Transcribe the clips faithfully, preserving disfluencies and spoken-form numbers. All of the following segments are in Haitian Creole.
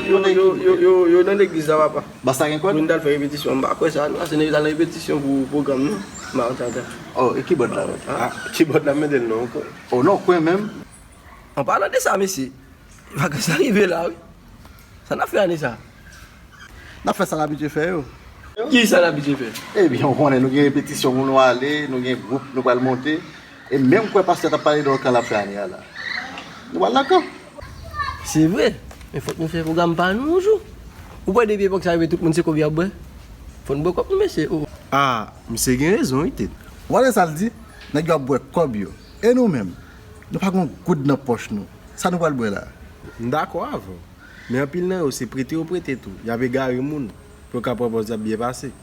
Yo, yo, yo, yo, yo nan legliz la, papa. Bas la gen kòd? Pou n t al fè repetisyon, m pa kwè sa, non, se nèg yo t al nan repetisyon pou pwogram, non. M pa konn sa, sa. Oh, e kibòd la menm? Ah, kibòd la, m mete l non. Oh, non, kwen menm. An palan de sa, mesye, vakans la rive la, wi. Sa n ap fè ane sa? N ap fè sa n abitye fè yo. Ki sa n abitye fè? Ebyen, ou konnen nou gen repetisyon pou nou ale, nou gen gwoup nou pral monte. E menm kwè pastè t ap pale de yon kan l ap fè ane a la. Nou pral nan kan. Se vre, men fòk nou fè pwogram pa nou yon jou. Ou kwè depi epòk sa rive tout moun se kòb y ap bwè? Fò n bwè kòb nou, mesye. Oh. Ah, misye gen rezon, wi, Ted. Ou tande sa l di? Nèg yo ap bwè kòb yo. E nou menm? Nou pa gen yon goud nan pòch nou. Sa nou pral bwè la? M dakò avè w. Men anpil nan yo se prete yo prete tou. Y ap egare moun pou yo ka pran pòz y ap byen pase.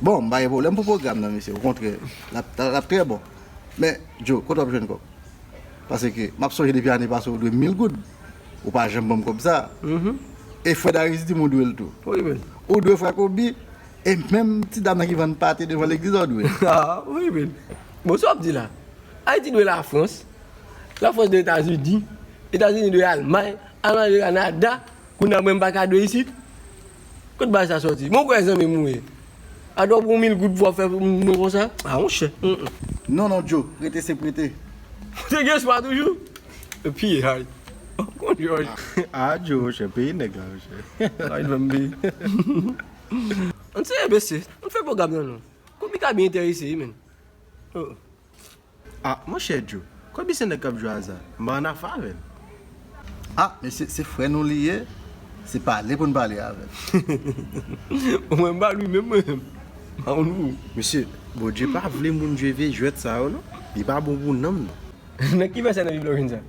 Bon, m pa gen pwoblèm pou pwogram nan, mesye. Okontrè, l ap, l ap trè bon. Men, Joe, kote w ap jwenn kòb? Paske m ap sonje depi ane pase ou dwe m mil goud. Ou pa janm ban m kòb sa. Mhm. E frè Darius di m ou dwe l tou. Wi, men. Ou dwe frè Kobe. E menm ti dam nan ki vann pate devan legliz la, ou dwe l. Ah, wi, men. Bon, sa w ap di la? Ayiti dwe Lafrans. Lafrans dwe Etazini. Etazini dwe Almay. Almay dwe Kanada. Kounye a mwen m pa ka dwe isit. Kot bagay sa sòti? Bon, kwè zanmi m ou ye. A dwa pou mil goud pou w ap fè moun konsa? Ah, monchè. Mm, mm. Non, non, Joe, prete se prete. Ou te gen espwa toujou? Epi, ay. Konn Jòj. Ah, Joe, monchè, peye nèg la, monchè. Ay, ban m peye. Ann seye, mesye. Ann fè pwogram nan, non. Kobe ka byen enterese, wi, men. Oh. Ah, monchè Joe, Kobe se nèg k ap jwe aza. M pa annafè avè l. Ah, mesye, se frè nou li ye. Se pale pou n pale avè l. Mwen, m pa lwi menm, mwen. M pa konn pou ou. Mesye, Bondye pa vle moun jwe vye jwèt sa yo, non. Li pa bon pou nanm, non. Nan ki vèsè nan Bib la w jwenn sa?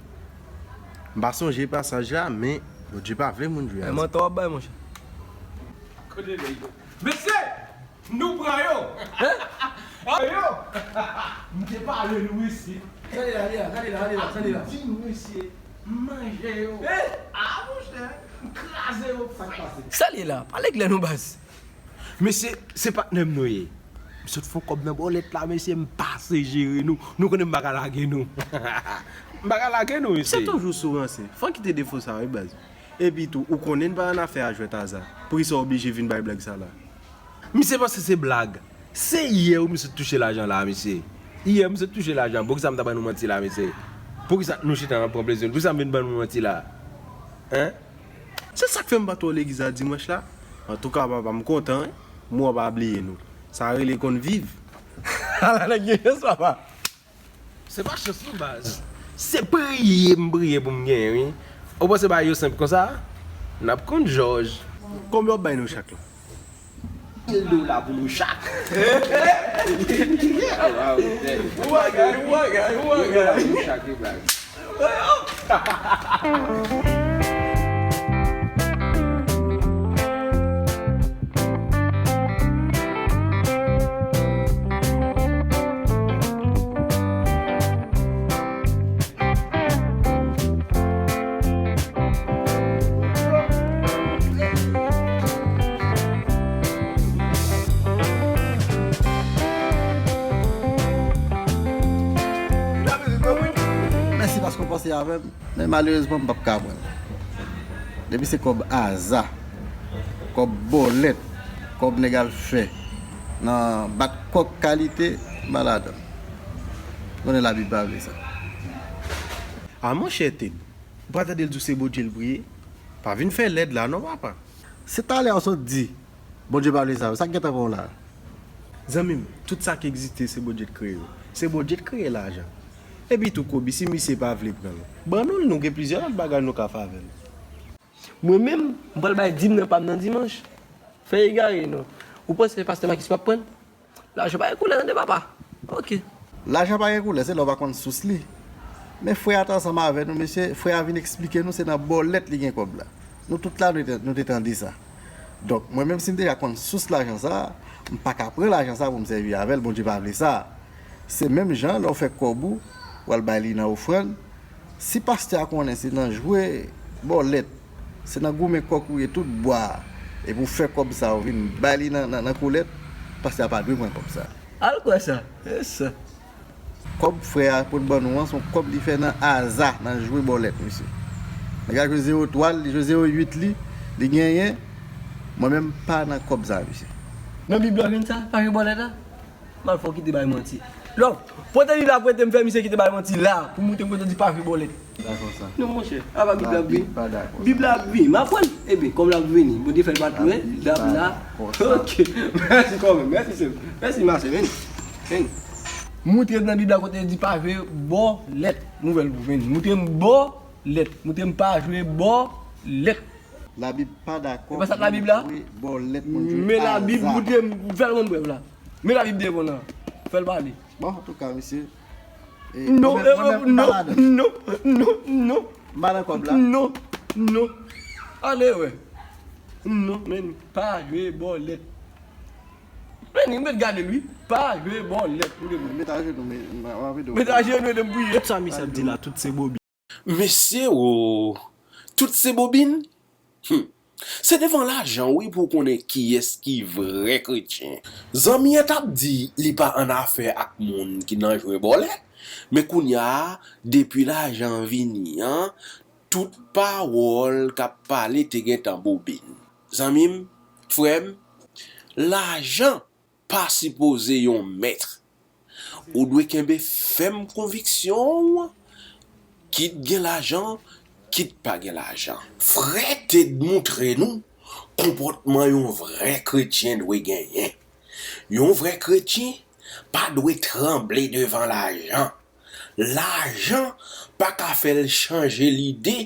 M pa sonje pasaj la, men Bondye pa vle moun jwe aza. Mantè w ap bay, monchè. Kote nèg yo? Mesye! Nou pran yo! Hein? Pran yo! M te pale nou isit. Sa li la, li la, sa li la, sa li la, sa li la. M di nou, mesye, m manje yo. Eh! Ah, monchè, m kraze yo. Sa k pase? Sa li la, pale klè non, baz. Mesye, se patnè m nou ye. M sot fè yon kòb nan bòlèt la, mesye, m pase jere nou. Nou konnen m pa ka lage nou. M pa ka lage nou, mesye. Se toujou sou ranse. Fò kite defo sa, wi, baz. Epi tou, ou konnen n pa annafè a jwèt aza. Poukisa w oblije vin bay blag sa la? Misye panse se blag. Se yè wi misye t touche lajan la, mesye. Yè misye t touche lajan. Poukisa m ta ban nou manti la, mesye? Poukisa nou chita n ap pran plezi nou? Poukisa m vin ban nou manti la? Hein? Se sa k fè m pa twò legliz la dimanch la. Antouka, papa, m kontan, wi. Mwen pa bliye nou. Sa rele konn viv. Ala nèg gen chans, papa. Se pa chans non, baz. Se priye m priye pou m genyen, wi. Ou panse bagay yo senp konsa? N ap konn Jòj. Konbyen w ap bay nou chak la? Mil dola pou nou chak. Ou bagay, ou bagay, ou bagay. Mil dola pou nou chak, wi, baz. Mèsi paske w panse avè m. Men malerezman, m p ap ka pran l. Depi se kòb aza, kòb bòlèt, kòb nèg al fè nan bat kòk kalite, m pa ladan l. Ou konnen Labib pa vle sa. A monchè Ted, ou pa tande l di w se Bondye l priye? Pa vin fè lèd la non, papa. Se talè w sot di Bondye pa vle sa yo. Sa k gentan pran w la? Zanmi m, tout sa k egziste, se Bondye k kreye yo. Se Bondye k kreye lajan. Epi tou, Kobe, si misye pa vle pran l, ban nou l, nou gen plizyè lòt bagay nou ka fè avè l. Mwen menm, m pral bay dim nan pa m nan dimanch. Fè egare, non. Ou panse pastè Makis p ap pran l? Lajan pa gen koulè, tande, papa. Ok. Lajan pa gen koulè, se lè w pa konn sous li. Men frè a t ansanm avè nou, mesye, frè a vin eksplike nou se nan bòlèt li gen kòb la. Nou tout la, nou te, nou te tande sa. Donk, mwen menm, si m deja konn sous lajan sa a, m pa ka pran lajan sa a pou m sèvi avè l, Bondye pa vle sa. Se menm jan, lè w fè kòb ou, w al bay li nan ofrann, si pastè a konnen se nan jwe bòlèt, se nan goumen kòk ou ye tout bwa a, epi w fè kòb sa a, w vin bay li nan, nan, nan kolèt, pastè a pa dwe pran kòb sa a. Al kwè sa. Yes. Kòb frè a pot ban nou an, se yon kòb li fè nan aza, nan jwe bòlèt, mesye. Nèg la jwe zewo twa l, li jwe zewo uit li, Li genyen, mwen menm pa nan kòb sa, mesye. Nan Bib la jwenn sa, pa jwe bòlèt la. M al fè w kite bay manti. Lòf, pote Bib la prete m, fè misye kite bay manti la, pou montre m kote di pa jwe bòlèt. Dakò sa. Non, monchè, apa Bib la ap vini? Pa dakò. Bib la ap vini, m aprann. Ebyen, kòm l ap vini, Bondye fè l pa tou, hein? Dab la. Ok. Mèsi kòmè, mèsi sè m. Mèsi ma sè, vini. Vini. Montre m nan Bib la kote di pa jwe bòlèt. Nouvèl pou vini. Montre m bòlèt. Montre m pa jwe bòlèt. Labib pa dakò. E pa sa Labib la? Bòlèt moun jwe. Men Labib, montre m, fè l rann brèv la. Men Labib devan nan. Fè l pale. Bon, antouka, mesye. Non, non, non, non, non. M pa nan kòb la. Non, non. Ale wè. Non, men pa jwe bòlèt. Men, mwen gade l wi. Pa jwe bòlèt. Mwen gade l. Met ajenou, men m ap ede w. Met ajenou, ede m priye. Tout sa misye ap di la, tout se bobin. Mesye o, tout se bobin? Hum. Se devan lajan wi pou w konnen kiyès ki vrè kretyen. Zanmi an t ap di li pa annafè ak moun ki nan jwe bòlèt, men kounye a, depi lajan vini an, tout pawòl k ap pale te gentan bobin. Zanmi m, frè m, lajan pa sipoze yon mèt. Ou dwe kenbe fèm konviksyon w, kit gen lajan, kit pa gen lajan. Fred te montre nou konpòtman yon vrè kretyen dwe genyen. Yon vrè kretyen pa dwe tranble devan lajan. Lajan pa ka fè l chanje lide,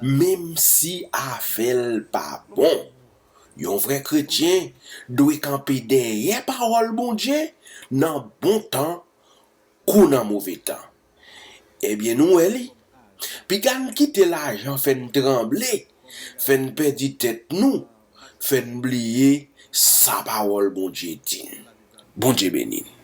menm si afè l pa bon. Yon vrè kretyen dwe kanpe dèyè pawòl Bondye nan bon tan kou nan move tan. Ebyen, nou wè li. Piga n kite lajan fè n tranble, fè n pèdi tèt nou, fè n bliye sa pawòl Bondye di n. Bondye beni n.